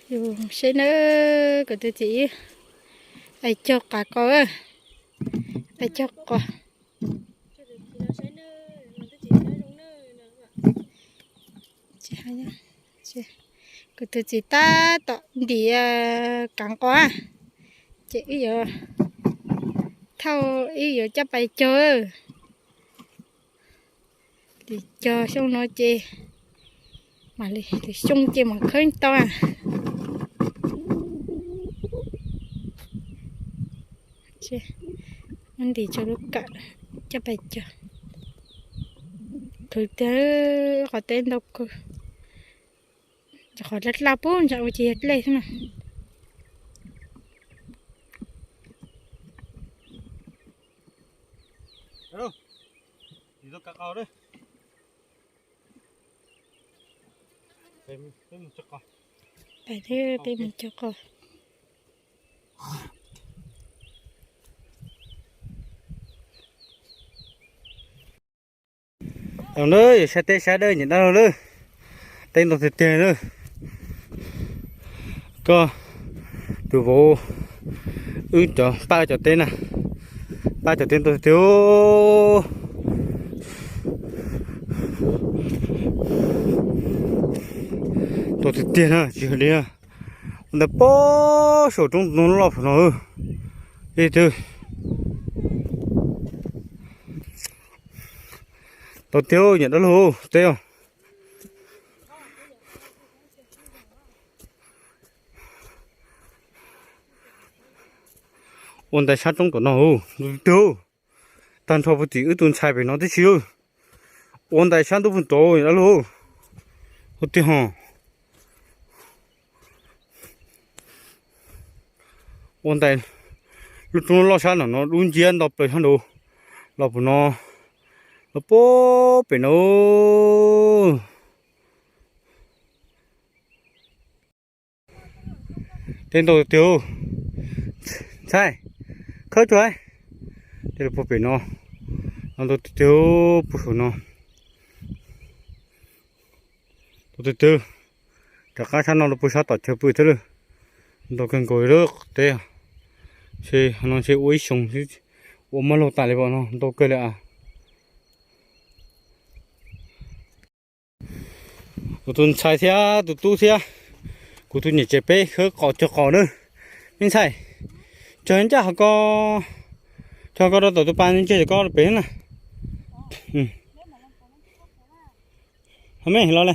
Yus saib na, kuv tus txiv ib pais cog qav qos, pais cog qos. Kuv tus txiv tab tom ntim qav qos, ces wb yuav thauj, wb yuav coj pais cog. Lim cog xyoo no ces mam li, lim xyoo ces mam khawb tau. Muab ntim tso lub kawm coj pais cog. Khwv tiag, qhov teb ntau kawg. Cov qhov dlab dlab pub ntsa ua ces yog dlej xwb na. Peb mus cog qos. Saib teb saib dawb nyiam dab laug lawm. Teb ntau tiag tiag lawm. Koj tus vauv, wb cov pab cov teb na, pab cov teb ntau tiag tiag. Ntau tiag tiag na, tsis hais li. Ua ntawd pob saum roob no loj pem no. Ib tug ntau tiag nyiam dab laug teb. Ua ntais sab roob tom no ntau tiag. Tag nrho puag tim wb tus ntxhais pem no tib si. Ua ntais sab ntuj pug tod dab laug. Ua tiag hos. Ua ntais lub roob loj sab nram no dub nciab nto plaws sab nraud los pem no, los puag pem no. Teb ntau tiag. Ntxhais, khawb tsuag. Teb los puag pem no, no ntau tiag tiag, puag saum no. Ntau tiag tiag. Rov qab sab no los puag sab tom chaw pw thiab lawm. Ntau kawg nkaus li lawm teb. Ntshe no ntshe ua ib xyoos, ua maj laug tas li pom no ntau kawg li as. Kuv tus ntxhais thiab tus tub thiab kuv tus niam tsev peb khawb qos cog qos na. Me ntxhais, cog ncaj hov ko, cog ko rau tom tus pas ntseg ko pem na. Hov me los le,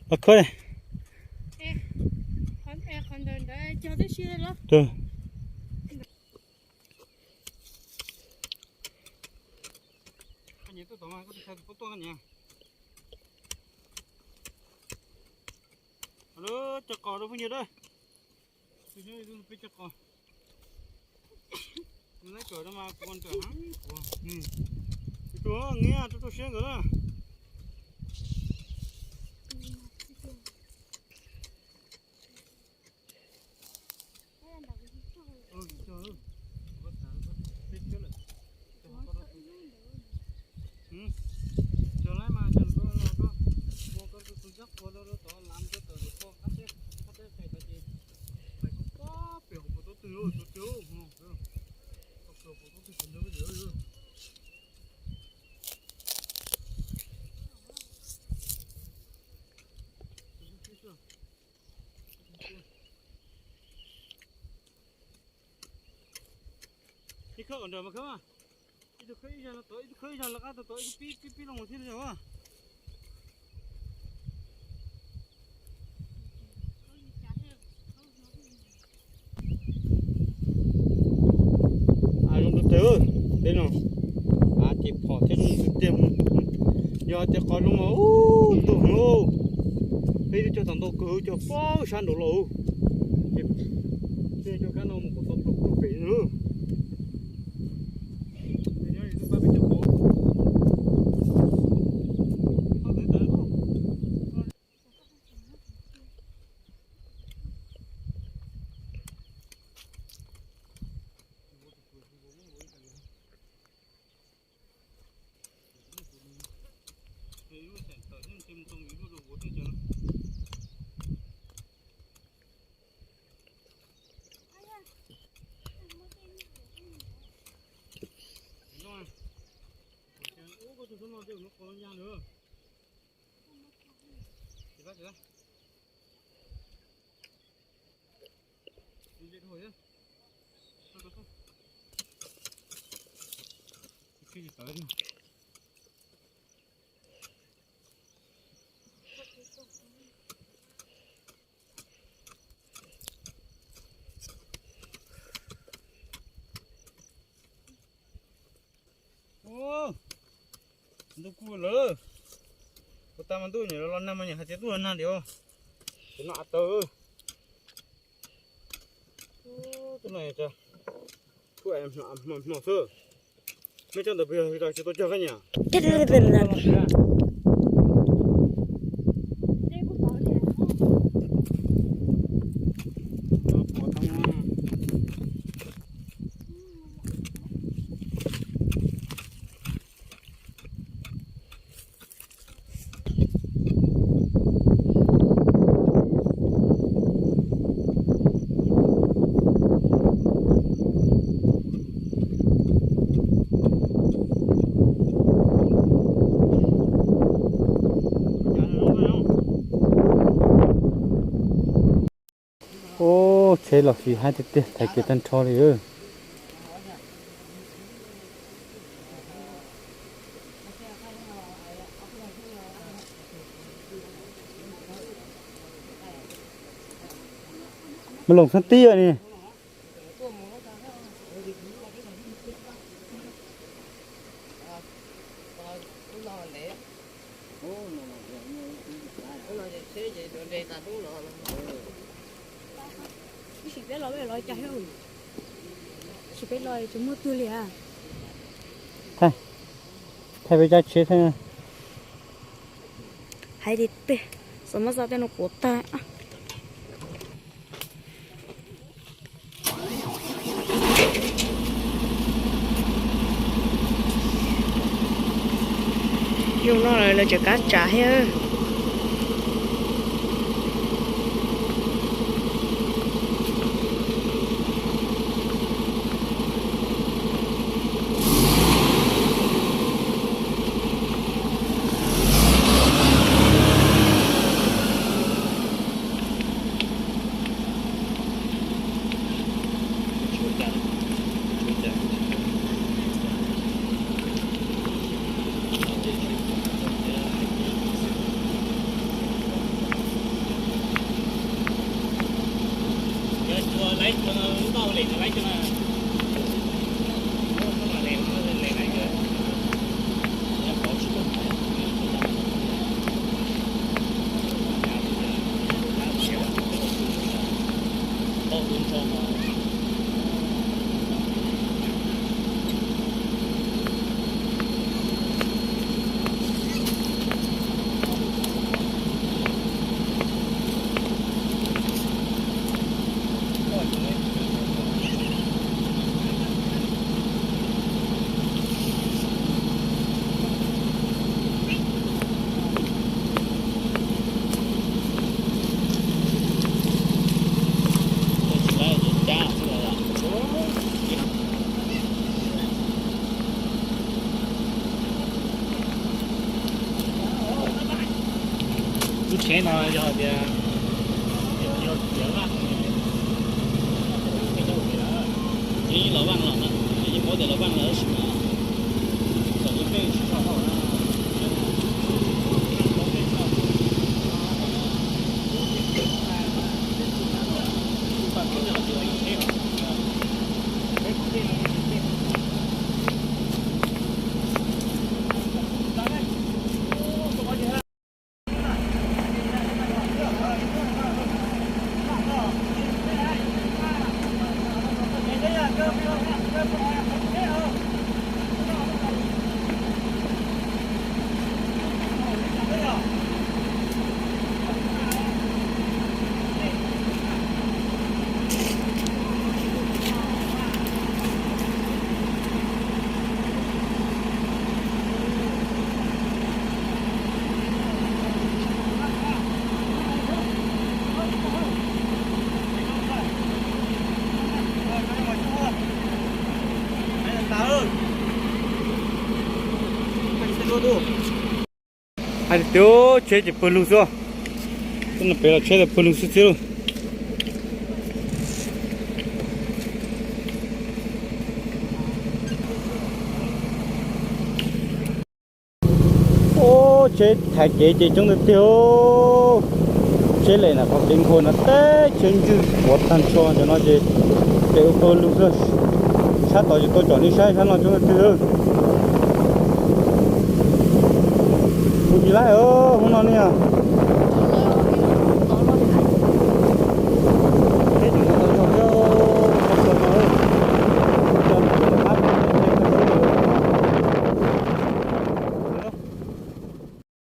los khawb le. Cog qos rau phooj ywg na. Peb cog qos. Neb kawm no mas kuv nrawm heev. Tus nyiam rau rau siab nkawd na. Cog lawm mas cog lawm, koj ua koj tus tus ntxhab qhuav rau rau tod, lam rau tom tus qhov qab teb, qab teb qes tod ces pais koj pem hauv paus taub twg, tus twg, hauv paus taub twg tus ntawd. Ib khawb qhov nrawm mas khawb mas. Ib tug khawb ib zag no tod, ib tug khawb ib zag lawv qab tod tod, ib tug pib pib pib los mus thiab li os. Zoo ntuj teb, teb no, av ces phom thiab zoo ntuj tiag. Yog tias qos zoo mas ub ntuj heev. Peb twb cog tau ntau kawg, cog pab sab nraud los. Ces cog kab no mus kom tau plaws pem na. Ntuj kuj lawm, kuv tas mas ntuj nyuam los nag mas nyuam hais tias ntuj los nag tiag. Tus no av tawg. Tus no, kuj hmo hmo xwb. Mej coj ntawd pes yog tsis tau cog koj niam? Ub, tsheb los fiv haib tiag tiag, thaiv kiag tag nrho li. Mas loos txheeb tib ni. Sim peb los, los cas, sim peb los tsis muaj twg li a. Thaij peb cab tsheb thiab. Hais tiag tiag, xav muab xav tej no puav tag. Yus no lawv tseem kav tsam thiab. Lub tsheb no yog tias yog tias vaj, yeej los vaj los na, yeej paub tias los vaj los tab sis mas kom tus pej tsis tso hauj na. Tiag, tsheb ces pawg lug xwb. Peb los tsheb pawg lug xwb xwb lauj. Ub, tsheb thaiv kev ces coob tiag tiag. Tsheb lem ntawm qhov kev nqhuas no teb tsheb ntswj puav tag nrho ntawm no ces pawg lug xwb. Sab tod ces tuaj tsom nej saib sab no coob tiag tiag. Kuv tsis laib hnub no ne yog.